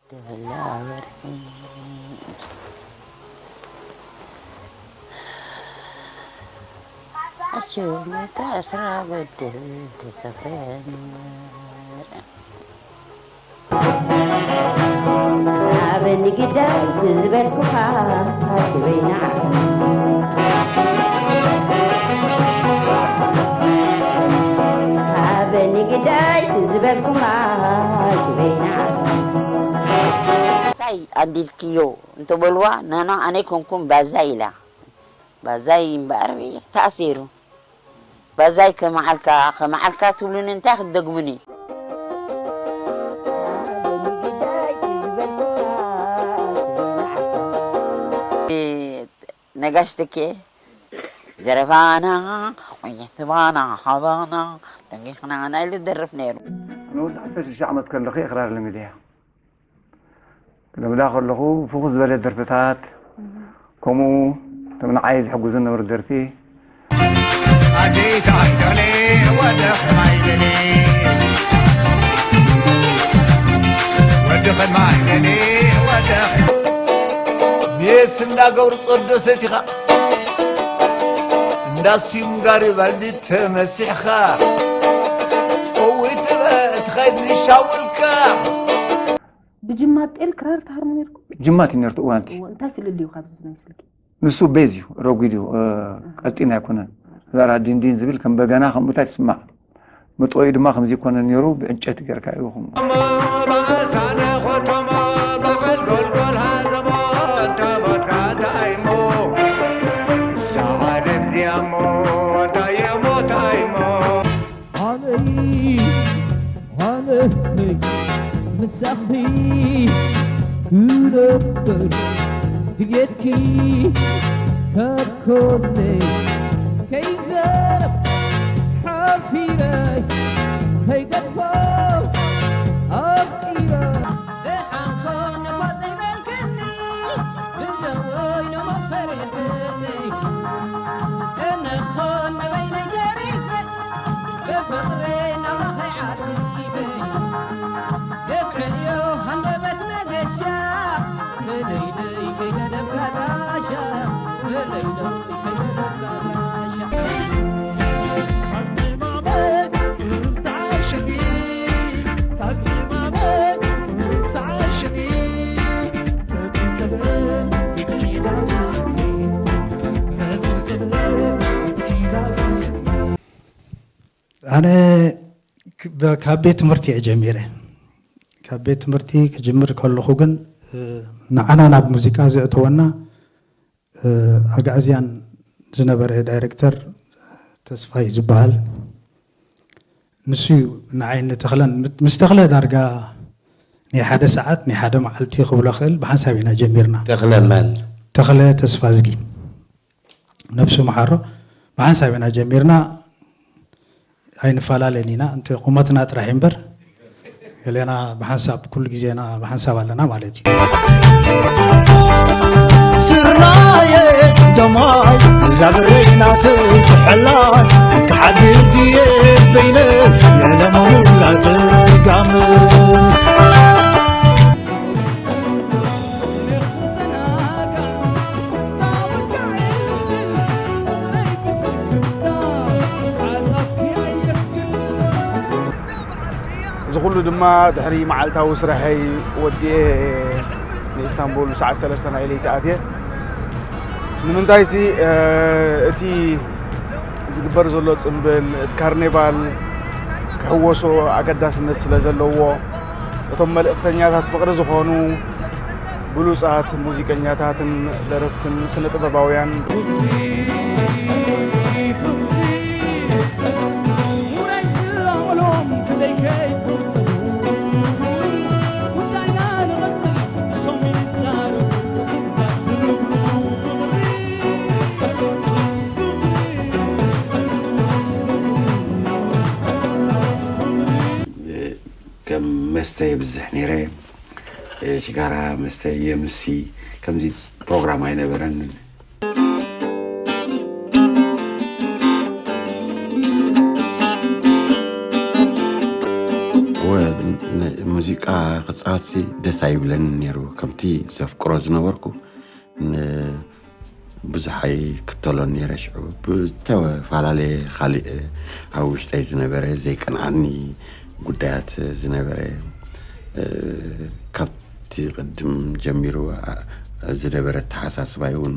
ትብላ ወርሒ ኣሽመታ ዕስራ በድል ተሰፈን። ኣበኒ ግዳይ ዝበልኩኻ ኣትበይና። ኣበኒ ግዳይ ዝበልኩኻ ኣትበይና። እንታይ ኣንዲልክዮ እንተበልዋ፣ ናና ኣነ ኮንኩም ባዛይ ኢላ። ባዛይ እምበኣር ተኣሲሩ። ባዛይ ከመዓልካ፣ ከመዓልካ ትብሉኒ እንታይ ክትደግሙኒ? ነጋሽ ትኬ ዘረባና ወየትባና ሃባና ደጊኽና ናይሉ ደርፍ ነይሩ። ንወዲ ዓሰርተ ሽዱሽተ ዓመት ከለኹ እየ ክራር ለሚደያ። ለምዳ ከለኹ ፍኹስ ዝበለ ደርፍታት፣ ከምኡ እቶም ንዓይ ዝሕግዙ ነበሩ ደርፊ። ኣዴት ኣይደሌ ወደ ኸማይ ደሌ፣ ወደ ኸማይ ደሌ፣ ወደ ኸ- ሜስ እንዳገብሩ ጸዶ ሰቲኻ፣ እንዳ ሲም ጋሪባልዲ ተመሲሕኻ፣ እውይ ትበ-፣ ትኸይድ ንሻውልካ። ብጅማት ጤል ክራር ትሃርሙ ነርኩም? ጅማት እዩ ነርቱ እዋንቲ። እዎ፣ እንታይ ፍልልዩ ካብዚ ዝመስልኪ? ንሱ ቤዝ እዩ፣ ረጒድ እዩ፣ እ፣ ቀጢን ኣይኮነን። ዛራ ዲንዲን ዝብል ከም በገና ከምኡታት ይስማዕ። መጥወዩ ድማ ከምዚ ይኮነ ነይሩ፣ ብዕንጨይቲ ጌርካ እዩ ከምኡ። ባእሳነ ኾተማ በዓል ጎልጎል ሃዘሞ ተሞትካ እንታይ እሞ? ሰዓረ እግዚኣብሞ እንታይ እሞ እንታይ እሞ? ኣነይ ኣነይ ምሳኺ ክነብር ድሌትኪ ካብ ኮነይ ከይዘረብ ሓፊረ ከይገድፎ ኣፍቂረ። ደሓን ኮን እኮ ዘይበልክኒ፣ ብደወይ ነሞ ፈሪሕክኒ። እነኾን ንበይነይ ተሪፈ፣ ብፍቕሪ ናባኸይ ዓቲበ። ግፍዕዮ ሃንደበት መገሻ፣ ብለይለይ ከይገደፍካ ጋሻ፣ ብለይለይ ከይገደፍካ ጋሻ። ኣነ ክ-፣ በ-፣ ካብ ቤት ትምህርቲ እየ ጀሚረ። ካብ ቤት ትምህርቲ ክጅምር ከለኹ ግን፣ እ፣ ንዓና ናብ ሙዚቃ ዘእተወና፣ እ፣ ኣግኣዝያን ዝነበረ ዳይሬክተር ተስፋይ ዝበሃል፣ ንሱ እዩ ንዓይ ንተኽለን፣ ምስ ተኽለ ዳርጋ ናይ ሓደ ሰዓት፣ ናይ ሓደ መዓልቲ ክብሎ ክእል፣ ብሓንሳብ ኢና ጀሚርና። ተኽለ መን? ተኽለ ተስፋዝጊ። ነብሱ መሓሮ። ብሓንሳብ ኢና ጀሚርና፣ ኣይንፈላለን ኢና። እንተ ቁመትና ጥራሕ እምበር፣ ገሌና ብሓንሳብ፣ ኩሉ ግዜና ብሓንሳብ ኣለና ማለት እዩ። ስርናየ ደማይ እዛ ብረይ ናተይ ትሕላይ፣ ክሓድር ድየ በይነይ፣ የዕለማ ሙላተይ ጋመ። እዚ ኩሉ ድማ ድሕሪ መዓልታዊ ስራሐይ ወዲኤ ንኢስታንቡል ሰዓት ሰለስተ ናይ ለይቲ ኣትየ። ንምንታይሲ፣ እ፣ እቲ ዝግበር ዘሎ ጽምብል፣ እቲ ካርኔቫል ክሕወሶ ኣገዳስነት ስለ ዘለዎ፣ እቶም መልእኽተኛታት ፍቕሪ ዝኾኑ ብሉጻት ሙዚቀኛታትን ደረፍትን ስነ ጥበባውያን ከም መስተ የብዝሕ ነይረ። ሽጋራ መስተ የምሲ ከምዚ ፕሮግራም ኣይነበረንን። ሙዚቃ ክፃወትሲ ደስ ኣይብለኒ ነይሩ። ከምቲ ዘፍቅሮ ዝነበርኩ ብዙሕ ኣይክተሎን ነይረ። ሽዑ ብዝተፈላለየ ካልእ ኣብ ውሽጠይ ዝነበረ ዘይቀንዓኒ ጉዳያት ዝነበረ፣ ካብቲ ቅድም ጀሚሩ ዝነበረ ኣተሓሳስባይ እውን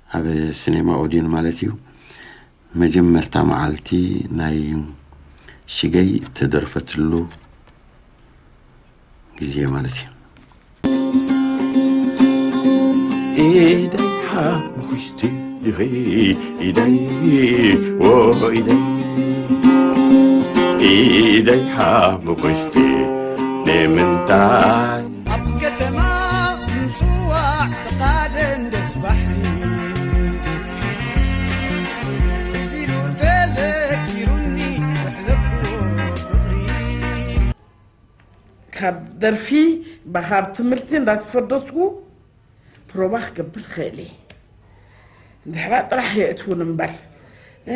ኣብ ሲኔማ ኦድዮን ማለት እዩ። መጀመርታ መዓልቲ ናይ ሽገይ እተደርፈትሉ ግዜ ማለት እዩ። ኢደይ ሓሙኽሽቲ ኢኺ፣ ኢደይ፣ ዎ ኢደይ፣ ኢደይ ሓሙኽሽቲ ንምንታይ? ኣብ ከተማ ምጽዋዕ ተቓደን ደስ ባሕሪ፣ ትዝ ኢሉ ተዘኪሩኒ ዘሕለፍክዎ ፍቕሪ። ካብ ደርፊ ባ-፣ ካብ ትምህርቲ እንዳተፈደስኩ ፕሮባ ክገብር ክእል እየ። ድሕራ ጥራሕ የእትውን እምበር፣ እ፣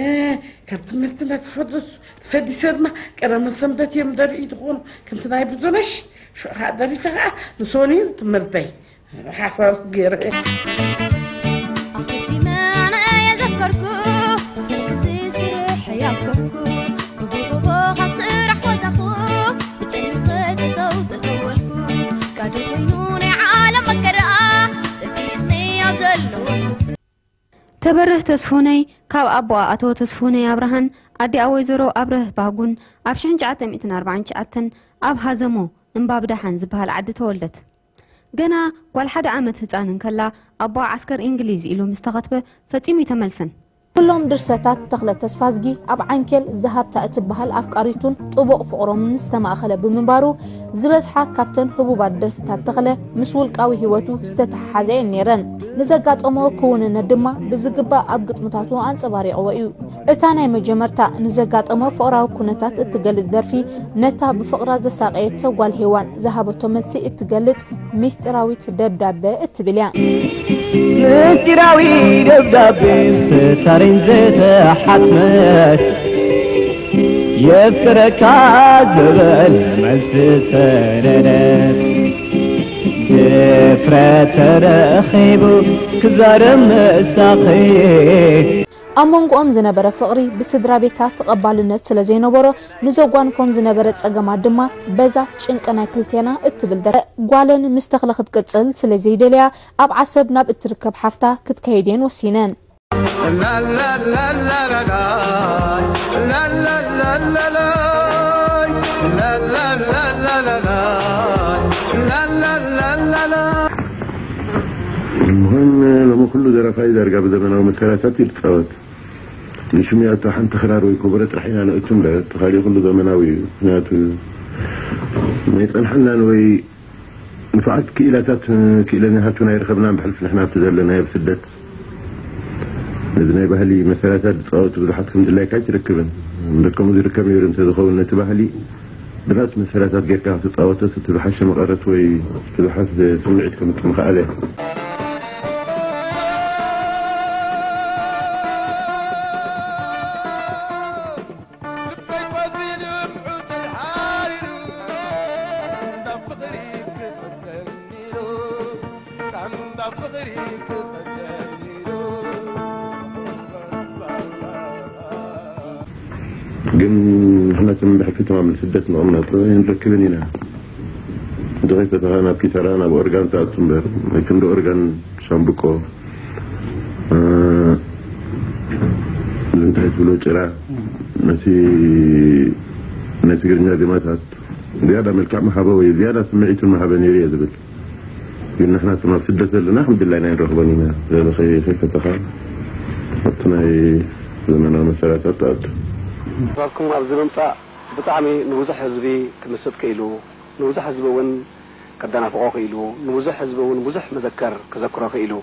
ካብ ትምህርቲ እንዳተፈደሱ፣ ተፈዲሰ ድማ ቀዳመ ሰንበት እዮም ደርኢ ዝኾኑ። ከምቲ ናይ ብዙነሽ፣ ሽዑ ከዓ ደሪፈ ከዓ ንሶን እዩ ትምህርተይ። ሓሳብ ገይረ። ኣቐዲመ ኣነ እየ ዘፍቀርኩ፣ ስርሕሲ ስርሕ ያብከርኩ፣ ክቡኽቦ ካብ ስራሕ ወጻኹ፣ ብጨንቂ ጠጠው ተተወልኩ፣ ጋዶ ኮይኑ ናይ ዓለም መከራ፣ ጠፊእኒ ኣብ ዘለዎ ስፍራ። ተበርህ ተስፉነይ ካብ ኣቦኣ ኣቶ ተስፉነይ ኣብርሃን ኣዲኣ ወይዘሮ ኣብረህ ባህጉን ኣብ ሽሕን ትሽዓተ ሚእትን ኣርባዓን ትሽዓተን ኣብ ሃዘሞ እምባብዳሓን ዝበሃል ዓዲ ተወልደት። ገና ጓል ሓደ ዓመት ህጻን እንከላ ኣቦኣ ዓስከር እንግሊዝ ኢሉ ምስ ተኸትበ ፈጺሙ ኣይተመልሰን። ኩሎም ድርሰታት ተኽለ ተስፋዝጊ ኣብ ዓንኬል ዝሃብታ እትበሃል ኣፍቃሪቱን ጥቡቕ ፍቕሮምን ዝተማእኸለ ብምንባሩ፣ ዝበዝሓ ካብተን ህቡባት ደርፍታት ተኽለ ምስ ውልቃዊ ህይወቱ ዝተተሓሓዛ እየን ነይረን። ንዘጋጠሞ ክውንነት ድማ ብዝግባእ ኣብ ግጥምታቱ ኣንጸባሪቕዎ እዩ። እታ ናይ መጀመርታ ንዘጋጠሞ ፍቕራዊ ኩነታት እትገልጽ ደርፊ፣ ነታ ብፍቕራ ዘሳቐየቶ ጓል ሄዋን ዝሃበቶ መልሲ እትገልጽ ምስጢራዊት ደብዳበ እትብል እያ። ምስጢራዊ ደብዳቤ ስታሪን ዝተሓትመት፣ የፍቅረካ ዝብል መልሲ ሰነደት፣ ድፍረት ተረኺቡ ክዛረብ ምሳኺ። ኣብ መንጎኦም ዝነበረ ፍቕሪ ብስድራ ቤታት ተቐባልነት ስለ ዘይነበሮ፣ ንዘጓንፎም ዝነበረ ጸገማት ድማ በዛ ጭንቂ ናይ ክልቴና እትብል ደርፊ ጓለን ምስ ተኽለ ክትቅጽል ስለ ዘይደለያ፣ ኣብ ዓሰብ ናብ እትርከብ ሓፍታ ክትከይድ እየን ወሲነን። ምዃን ሎሚ ኩሉ ደራፋይ ዳርጋ ብዘመናዊ መሳርያታት እዩ ዝጻወት። ንሽም ያቶ ሓንቲ ክራር ወይ ኮበሮ ጥራሕ ኢና ነእቱ እምበር፣ እቲ ካሊእ ኩሉ ዘመናዊ እዩ። ምኽንያቱ ናይ ጸንሐናን ወይ ንፉዓት ክኢላታት፣ ክኢለኛታትን ኣይረኸብናን ብሕልፊ ንሕና ኣብቲ ዘለናዮ ኣብ ስደት። ነዚ ናይ ባህሊ መሳርያታት ዝጻወቱ ብዙሓት ከም ድላይካ ኣይትረክብን። እምበር ከምኡ ዝርከብ ነይሩ እንተዝኸውን ነቲ ባህሊ ብናቱ መሳርያታት ጌርካ ክትጻወቶስ እቲ ዝሓሸ መቐረት ወይ እቲ ዝሓሸ ስምዒት ከምጽእ ምኽኣለ። ግን ንሕና ከም ብሕልፊ ተማም ስደት ንቕመጥ ኣይንረክብን ኢና። እንተኸይፈተኻ ናብ ኪታራ፣ ናብ ኦርጋን ትኣቱ እምበር፣ ወይ ክንዲ ኦርጋን ሻምብቆ፣ እ፣ እንታይ ትብሎ፣ ጭራ፣ ነቲ ናይ ትግርኛ ዜማታት ዝያዳ መልክዕ ምሃበ ወይ ዝያዳ ስምዒትን ምሃበ ነይሩ እየ ዝብል። ግን ንሕና እቶም ኣብ ስደት ዘለና ከም ድላይና ኣይንረኽቦን ኢና። ስለዚ ከይ-፣ ከይፈተኻ ኣብቲ ናይ ዘመናዊ መሳርያታት ትኣቱ። ጥበብኩም ኣብዚ ምምጻእ ብጣዕሚ ንብዙሕ ህዝቢ ክምስጥ ክኢሉ፣ ንብዙሕ ህዝቢ እውን ከደናፍቖ ክኢሉ፣ ንብዙሕ ህዝቢ እውን ብዙሕ መዘከር ክዘክሮ ክኢሉ።